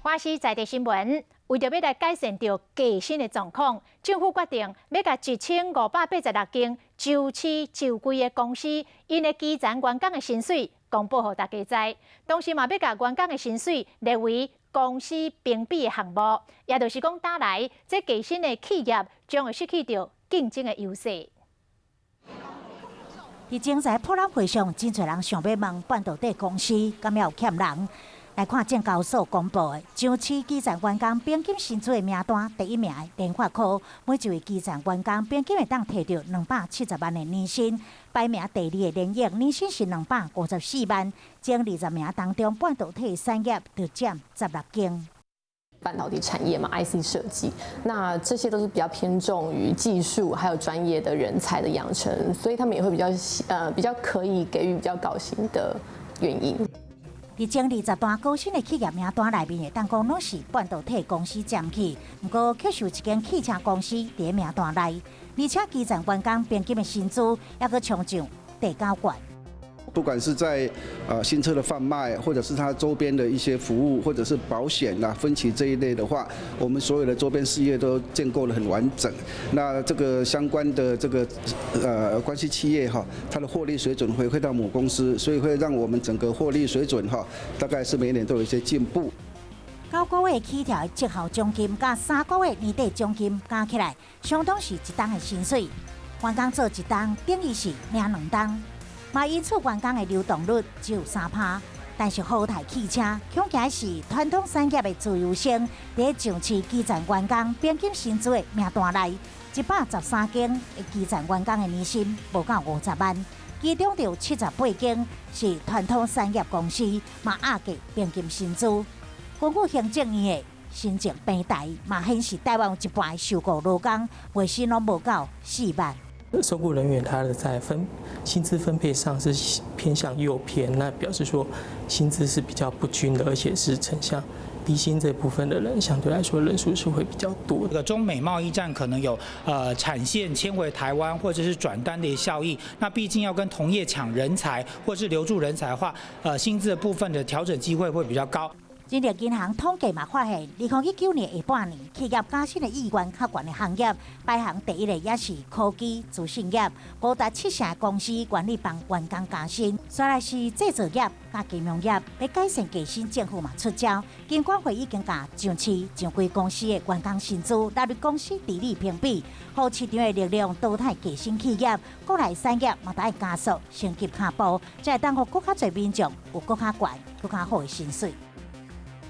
華視在地新聞，為著欲來改善著低薪的狀況，政府決定欲共1586間上市上櫃的公司，𪜶的基層員工的薪水公布予大家知。同時嘛，欲共員工的薪水列為公司評比的項目，也就是講，將來這低薪的企業將會失去著競爭的優勢。佇徵才博覽會上，真濟人想欲問半導體公司敢猶有欠人。來看證交所公布的上市基層員工平均薪資的名單，第一名的聯發科，每一位基層員工平均會當提著270萬的年薪。排名第二的聯詠，年薪是254萬。前20名當中，半導體產業就佔16間。半導體產業嘛，IC 設計，那這些都是比較偏重於技術還有專業的人才的養成，所以他們也會比較可以給予比較高薪的原因。佇前20大高薪的企業名單內面，會當講攏是半導體公司佔去，毋過卻是有一間汽車公司佇名單內，而且基層員工平均的薪資猶閣衝上第九懸。不管是在新車的販賣，或者是它周邊的一些服務，或者是保險啊、分期這一類的話，我們所有的周邊事業都建構得很完整。那這個相關的這個關係企業哈，它的獲利水準回饋到母公司，所以會讓我們整個獲利水準哈，大概是每年都有一些進步。9個月起跳的績效獎金，佮3個月年底獎金加起來，相當是一冬的薪水。員工做一冬，等於是領2冬。嘛，因此員工的流動率只有3趴，但是好泰汽車恐驚是傳統產業的資優生，佇上市基層員工平均薪資的名單內，113間的基層員工的年薪無夠50萬，其中就有78間是傳統產業公司，嘛壓低平均薪資。根據行政院的行政平台，嘛顯示台灣有一半的受僱勞工月薪攏無夠4萬。受僱人員他的在分薪資分配上是偏向右偏，那表示說薪資是比較不均的，而且是呈向低薪這部分的人相對來說人數是會比較多。這個中美貿易戰可能有產線遷回台灣或者是轉單的效應，那畢竟要跟同業搶人才或是留住人才的話，薪資的部分的調整機會會比較高。人力銀行統計嘛發現，2019年下半年企業加薪的意願較懸的行業，排行第一的也是科技資訊業，高達七成公司願意幫員工加薪。再來是製造業佮金融業，欲改善低薪，政府嘛出招，金管會已經共上市上櫃公司的員工薪資納入公司治理評比，予市場的力量淘汰低薪企業，國內產業嘛愛加速升級腳步，才會當予閣較濟民眾有閣較懸、閣較好的薪水。